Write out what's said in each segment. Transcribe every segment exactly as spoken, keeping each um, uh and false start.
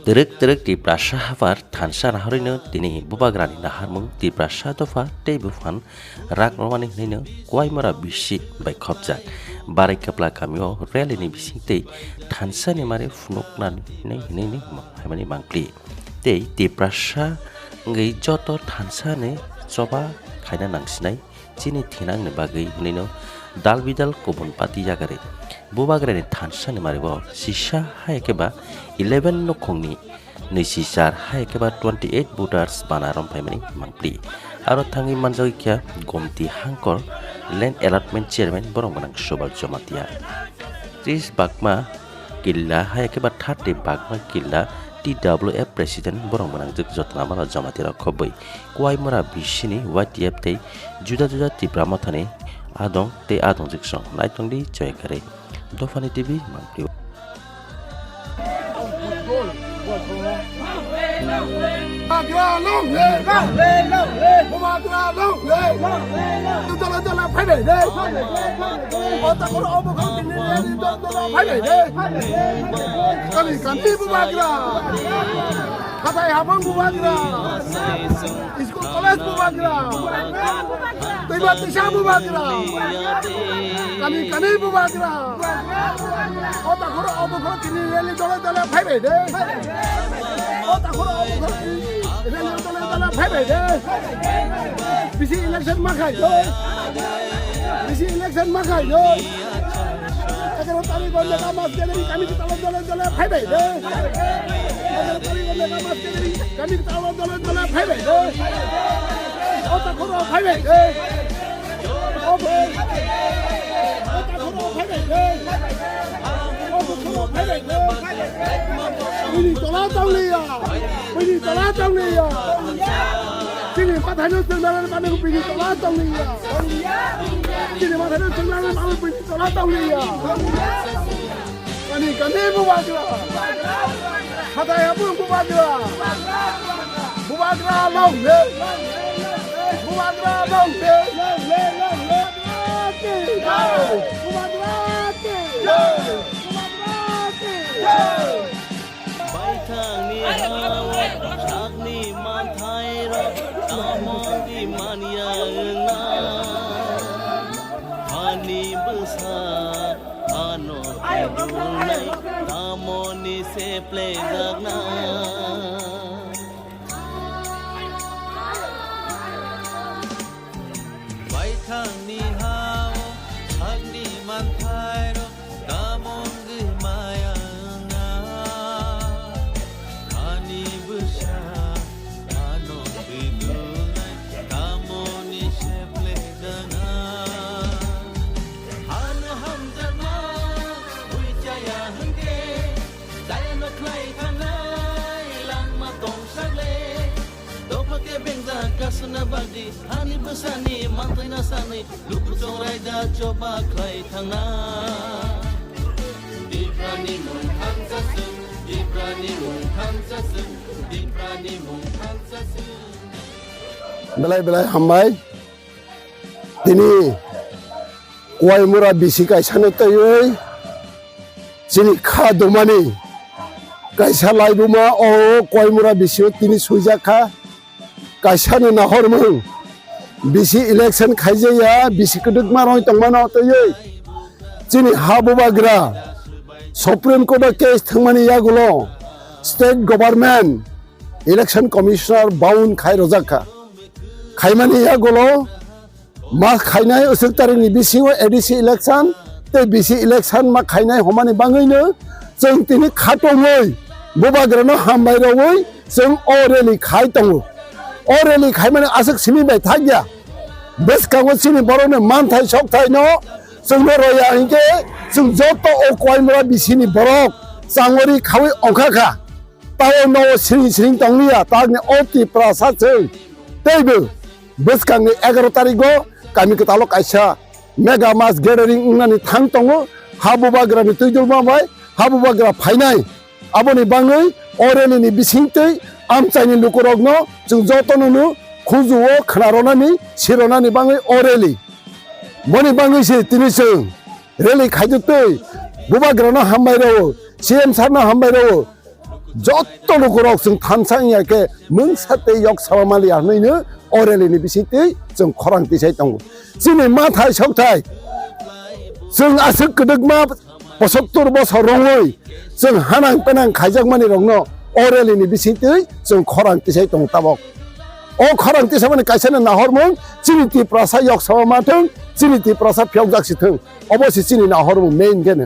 Twrwk twrwk Tiprasa haphar thansa nahorwino tini Bubagrani naharmung Tiprasa dopha tei buphang rak romani hwnwino Kuaimora bisi bai khopjak. Barai Kapla kamio rally ni bisingtwi thansa ni mari phunuknani hwnwino phaimani mangpli. Tei Tiprasa wngwi joto thansa ni choba khaina nangsinai. Chini thinangni bagwi hwnwino dal bidal kubun party yakarwi Bubagrani thansa ni mari o sisa hai khe ba eleven nukhungni nwi si char hai khe ba twenty eight voters bana romphaimani mangpli. Aro thangwi manjagwi kha Gomti Hangkor Land Allotment Chairman borok gwnang Subal Jamatia. Tris bakma killa hai khe ba thirty bakma killa T W F President borok gwnang Jotna Mala Jamatia rok khobwi. Kuaimora bisini Y T F tei juda juda Tipra Mothani adong tei adongjwk song naitongdi choikarwi. Dophani T V mangpli. Bubagra long live! Bubagra long live! Dole dole phaibai de! O takhoro obo khoro tini rally dole dole phaibai de! Kami kami Bubagra! Hathai habang Bubagra. School college Bubagra. Twiba tisa Bubagra. Kami kami Bubagra. O takhoro obo khoro tini rally dole dole phaibai de. O takhoro obo khoro tini rally dole dole phaibai de. Bisi election ma khai do. Bisi election ma khai do. Egaroh tarikh o mega mass gathering kami kitalo dole dole phaibai de. Egaroh tarikh o mega mass gathering kami kitalo dole dole phaibai de. O takhoro phaibai de. O bo-, o takhoro phaibai de. O takhoro phaibai de. Bini tola tongliya. Bini tola tongliya. Chini mathaino chwngna mano bini tola tongliya. Chini mathaino chwngna mano bini tola tongliya. Kani kani Bubagra. Hathai habung Bubagra. Bubagra long live. Bubagra long live. Bubagra ki. Bubagra ki. Baithangni hao sakni manthairok tamo di manya wngna. Hani bwsa ano kidulnai tamoni se phlaijakna. Baithangni hao sakni manthairok tamo wngwi maya wngna. Ani bwsa ano twidulnai tamoni se phlaijakna. Hano hamjakma ui chaya hwnkhe, chayano khlai thangnai langma tongsak le. Dopha khe bengjak kasuna bagdi, hani bwsani manthaina sanwi, luku chongraida choba khlai thangna. Tiprani mung thansa swng, Tiprani mung thansa swng, Tiprani mung thansa swng. Belai belai hambai. Tini Kuaimura bisi kaisano twiwi chini kha dumani kaisa laibuma o Kuaimura bisio tini swijak kha. Kaisano nahormung bisi election khaijaya, bisi kwdwkma roi tongmano twiwi chini ha bubagra Supreme Court o case thwngmani yagulo state government election commissioner bound khai rwjak kha. Khaimani yagulo ma khainai usuk tarikni bisingo A D C election tei B C election ma khainai homani bangwino chwng tini khatongwi bubagrano hambai rogwi chwng o rally khai tongo. O rally khaimani aswk simi bai thakya. Bwskango chini borokni manthai sokthaino chwngno roya hinkhe chwng joto o Koimra bisini borok changori khawi ongkha kha. Tao no siring siring tongliya, takni o Tiprasa chwng. Teibo bwskangni egaroh tarigo kami kwtalo kaisa mega mass gathering wngnani thang tongo. Habubagrani twi dulma bai habubagra phainai. Aboni bangwi o rally ni bisingtwi amchaini lukurokno chwng jotono no khuju-o khna ronani, si ronani bangwi o rally. Boni bangwi se tini chwng rally khaijak twi, Bubagrano hambai rwo, C M sir no hambai rwo, jotto lukurok chwng thansa wngya khe mungsa tei yok sama maliya hwnwi no o rally ni bisingtwi chwng khorang tisai tongo. Chini mathai sokthai chwng aswk kwdwkma posoktur bosor rwngwi chwng hanang penang khaijakmani rokno o rally ni bisingtwi chwng khorang tisai tongo tabok. O khorang tisamani kaisa no nahormung chini Tiprasa yok sama ma thung, chini Tiprasa phiyokjak si thung. Obo se chini nahormung main khe no.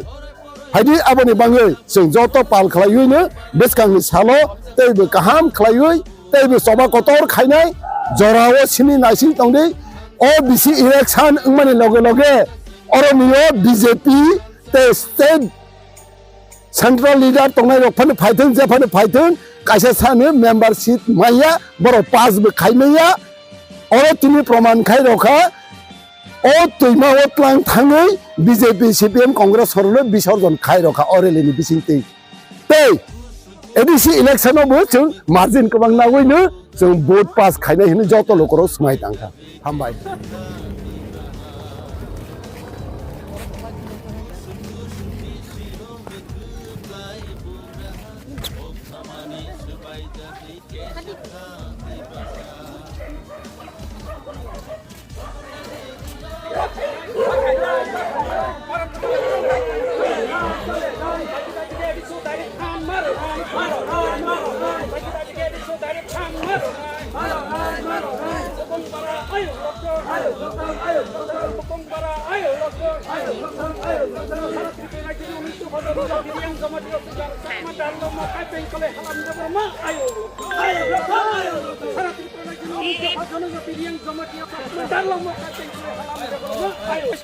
Haidi aboni bangwi chwng joto pal khlaiwi no bwskangni salo teibo kaham khlaiwi teibo choba kotor khainai jorao simi naising tongdi. O bisi election wngmani loge loge oroni o B J P tei state central leader tongnai rok phano phaithung, je phano phaithung, kaisa sano membership maya, borok pass bo khaimaya, oro tini proman khai rokha. O twima o tlang thangwi B J P, C P M, Congress sorolo bisorjon khai rokha o rally ni bisingtwi. Tei A D C election o bo chwng margin kwbang nagwi no chwng vote pass khainai hwnwi joto lukurok swmai tangkha. Hambai.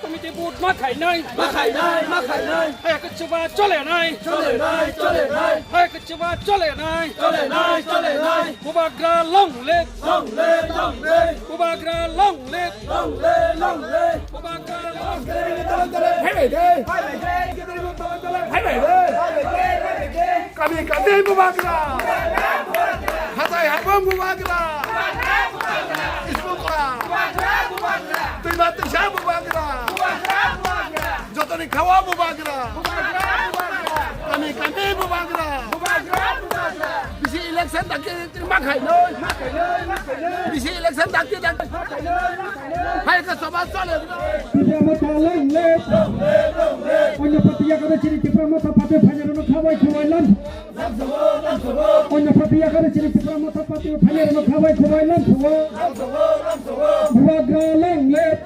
Committee vote ma khainai. Ma khainai, ma khainai. Hai khe chuba chole nai. Chole nai, chole nai. Hai khe chuba chole nai. Chole nai, chole nai. Bubagra long live. Long live, long live. Bubagra long live. Long live, long live. Bubagra long live. Hai bai de. Hai bai de. Hai bai de. Hai bai de. Kami, kami Bubagra. Hatai habang Bubagra. Isbugra. Tuima tuisa Bubagra. Jotoni khawa Bubagra. Kami, kami Bubagra. Bisi election dakti dakti ma khainai. Bisi election dakti dakti. Hai ka sabha chole. Tipra Motha long live. Onno party yakare chini Tipra Motha party phainai rokno khabai khubai lam. Onno party yakare chini Tipra Motha party phainai rokno khabai khubai lam. Bubagra long live.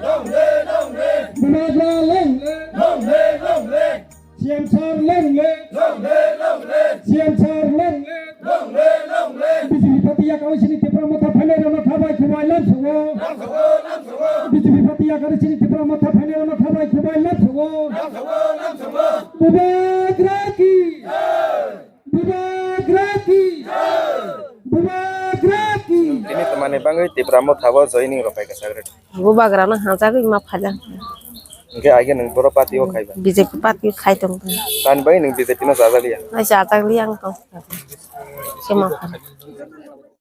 Bubagra long live. C M sir long live. Long live, long live. C M sir long live. Long live, long live. B J P party yakao sini Tipra Motha phainai rokno khabai khubai lam songo. Lam songo, lam songo. B J P party yakao sini Tipra Motha phainai rokno khabai khubai lam songo. Lam songo, lam songo. Bubagra ki. Jai. Bubagra ki. Jai. Bubagra ki. Tini tamani bangwi Tipra Motha bo joining rok pai ka sagre. Bubagrano hajagwi ma phaijak. Hwnkhe aige nwng boro party o khaiba? B J P party o khai tong. Tani bagwi nwng B J P no chajakliya? Nai chajakliya ang tong. Sima phan.